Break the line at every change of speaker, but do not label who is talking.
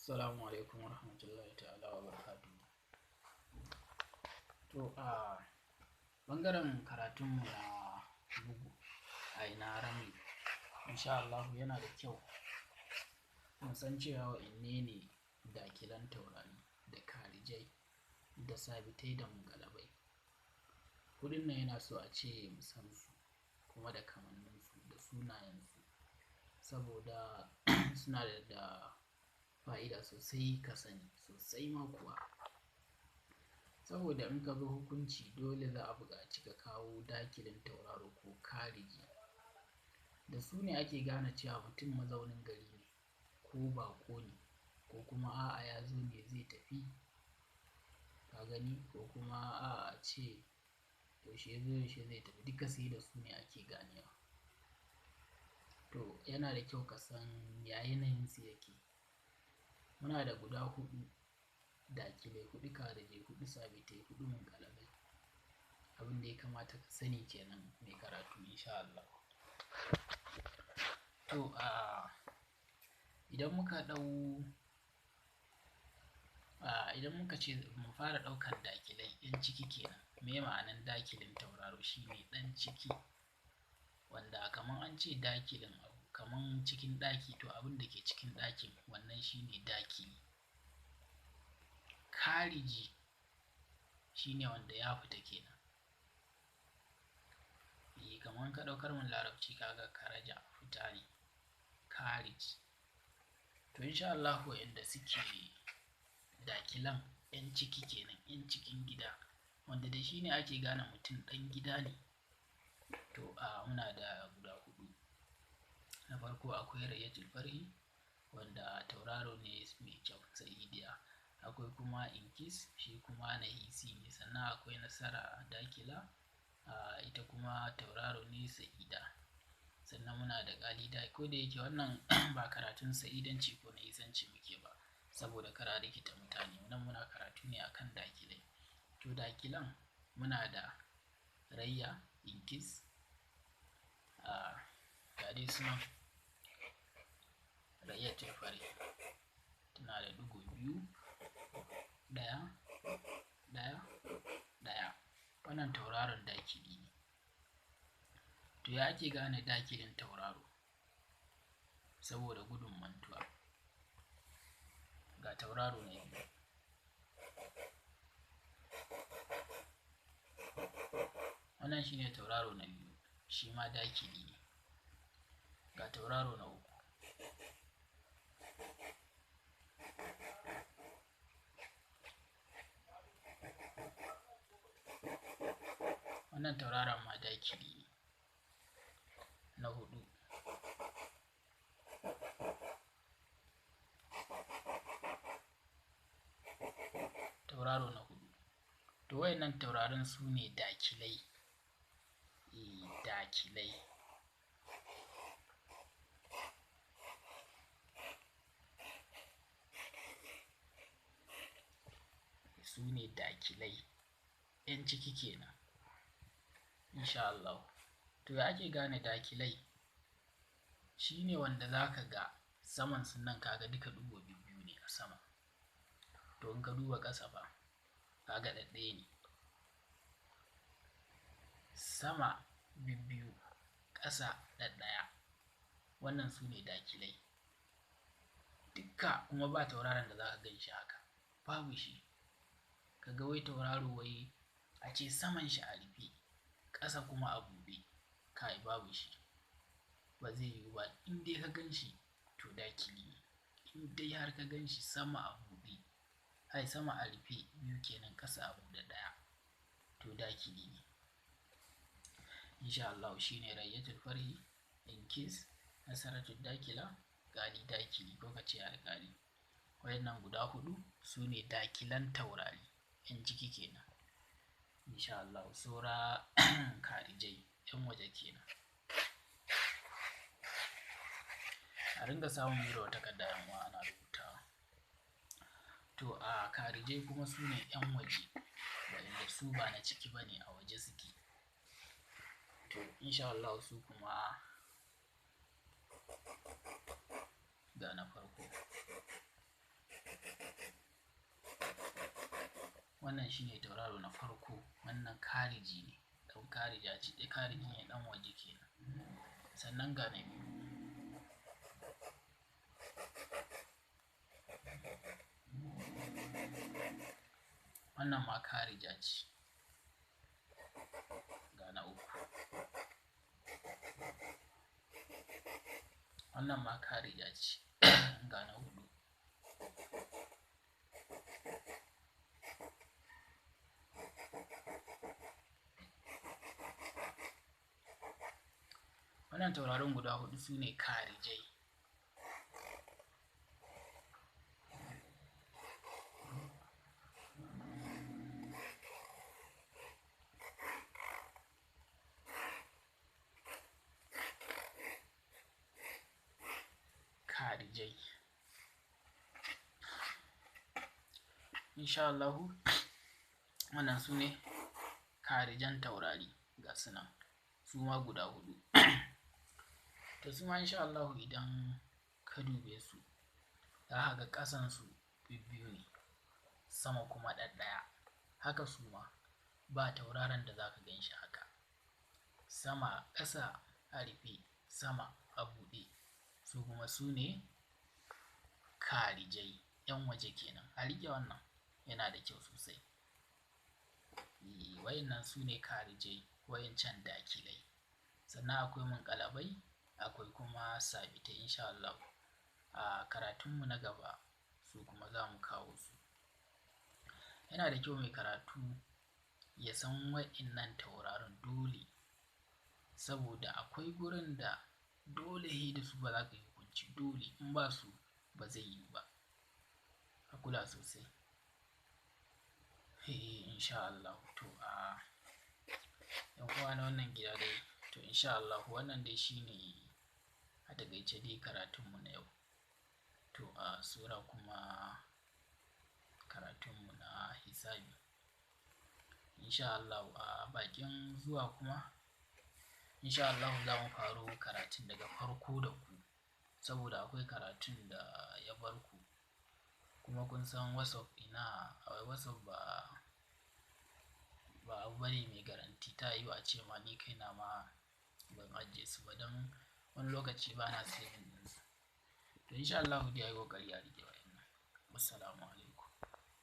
Assalamu alaikum warahmatullahi ta'ala wa barakatuhu. To a ɓangaren karatunmu na bugu ai na ramli, insha Allahu yana da kyau mu san cewa wa'inne ne dakilan taurari da karijai da sabitai da mungalabai. Huɗun nan yana so a ce mu san su kuma da kamanninsu da sunayensu, saboda suna da fa'ida sosai ka sani sosai ma kuwa. Saboda in ka zo hukunci dole za a buƙaci ka kawo dakilin tauraro ko kariji. Da su ne ake gane cewa mutum mazaunin gari ne ko baƙo ne ko kuma a'a ya zo ne zai tafi, ka gani, ko kuma a'a a ce yaushe ya zo yaushe zai tafi, duka sai da su ne ake ganewa. To yana da kyau ka san ya yanayinsu yake. Muna da guda huɗu dakilai, huɗu karijai, huɗu sabitai, huɗu mungalabai. Abin da ya kamata ka sani kenan mai karatu insha Allahu. To a idan muka ɗau a idan muka ce mu fara ɗaukan dakilai ‘yan ciki kenan, meye ma'anan dakilin tauraro? Shi ne ɗan ciki, wanda kaman an ce dakilin abu kaman cikin ɗaki, to abin da ke cikin ɗakin wannan shi ne dakili. Kariji shi ne wanda ya fita kenan. Eh, kaman ka ɗau kalmar Larabci ka ga karaja fita ne, karij. To insha Allahu wa'inda suke dakilan ‘yan ciki kenan, ‘yan cikin gida, wanda da shi ne ake gane mutum ɗan gida ne. To a muna da guda huɗu. Na farko akwai Rayyatul Farhi, wanda tauraro ne mai kyau sa'idiya. Akwai kuma Inkis, shi kuma nahisi ne. Sannan akwai Nasara Dakila, ita kuma tauraro ne sa'ida. Sannan muna da Ƙalida, ko da yake wannan ba karatun sa'idanci ko nahisanci muke ba, saboda kar a rikita mutane. Nan muna karatu ne akan dakilai. To dakilan muna da Rayya, Inkis, ga dai su nan. Rayyatul Farhi tana da ɗigo biyu, ɗaya, ɗaya, ɗaya. Wannan tauraron dakili ne. To ya ake gane dakilin tauraro? Saboda gudun mantuwa. Ga tauraro na biyu. Wannan shi ne tauraro na biyu, shi ma dakili ne. Ga tauraro na uku. Wannan tauraron ma dakili ne. Na huɗu. Tauraro na huɗu. To waɗannan taurarin su ne dakilai. Eh, dakilai. Su ne dakilai. ‘Yan ciki kenan. Insha Allahu. To ya ake gane dakilai? Shi ne wanda za ka ga saman su nan ka ga duka ɗigo biyu ne a sama. To in ka duba ƙasa fa, ka ga ɗaɗɗaya ne. Sama bibbiyu, ƙasa ɗaɗɗaya. Wannan su ne dakilai. Dukka kuma ba tauraron da za ka gan shi haka. Babu shi. Ka ga wai tauraro wai a ce saman shi a rufe, ƙasa kuma a buɗe. Kai babu shi. Ba zai yiwu ba. In dai ka gan shi to dakili ne. In dai har ka gan shi sama a buɗe, ai sama a rufe biyu kenan, ƙasa a buɗe ɗaya, to dakili ne. Insha Allahu shi ne Rayyatul Farhi, Inkis, Nasaratul Dakila, Gali dakili ko ka ce alƙali. Waɗannan guda huɗu su ne dakilan taurari, ‘yan ciki kenan. Insha Allahu saura karijai, ‘yan waje kenan. A ringa samun biro da takarda ‘yan uwa ana rubutawa. To a karijai kuma su ne ‘yan waje, waɗanda su ba na ciki ba ne, a waje suke. To insha Allahu su kuma ga na farko. Wannan shine tauraro na farko, wannan kariji ne, ɗan karija ce, kariji ne ɗan waje kenan. Sannan ga na biyu. Wannan ma karija ce. Ga na uku. Wannan ma karija ce. Ga na huɗu. Wannan taurarin guda huɗu su ne karijai. Karijai. Insha Allahu wannan su ne karijan taurari ga su nan, su ma guda huɗu. To su ma insha Allahu idan ka dube su, za ka ga ƙasansu bibbiyu ne, sama kuma ɗaɗɗaya. Haka su ma ba tauraron da za ka gan shi haka. Sama ƙasa a rufe, sama a buɗe. Su kuma su ne karijai, 'yan waje kenan. A riƙe wannan yana da kyau sosai. Wayannan su ne karijai, wayancan dakilai. Sannan akwai munƙalabai, akwai kuma sabitai insha Allahu. A karatunmu na gaba su kuma za mu kawo su. Yana da kyau mai karatu ya san wa'innan taurarin dole, saboda akwai gurin da dole he da su ba za ka yi hukunci, dole in ba su ba zai yiwu ba. A kula sosai. Insha Allahu. To a 'yan uwa na wannan gida dai, to insha Allahu wannan dai shine a taƙaice dai karatunmu na yau. To a sura kuma karatunmu na hisabi. Insha Allahu a bakin zuwa kuma insha Allahu za mu faro karatun daga farko da ku, saboda akwai karatun da ya bar ku. Kuma kun san WhatsApp ina, WhatsApp ba abu bane mai garanti. Ta yiwu a ce ma ni kaina ma ban ajiye su ba don wani lokaci bana saving ɗinsu. To insha Allahu dai ayi ƙoƙari a riƙe wa'innan. Wassalamu alaikum.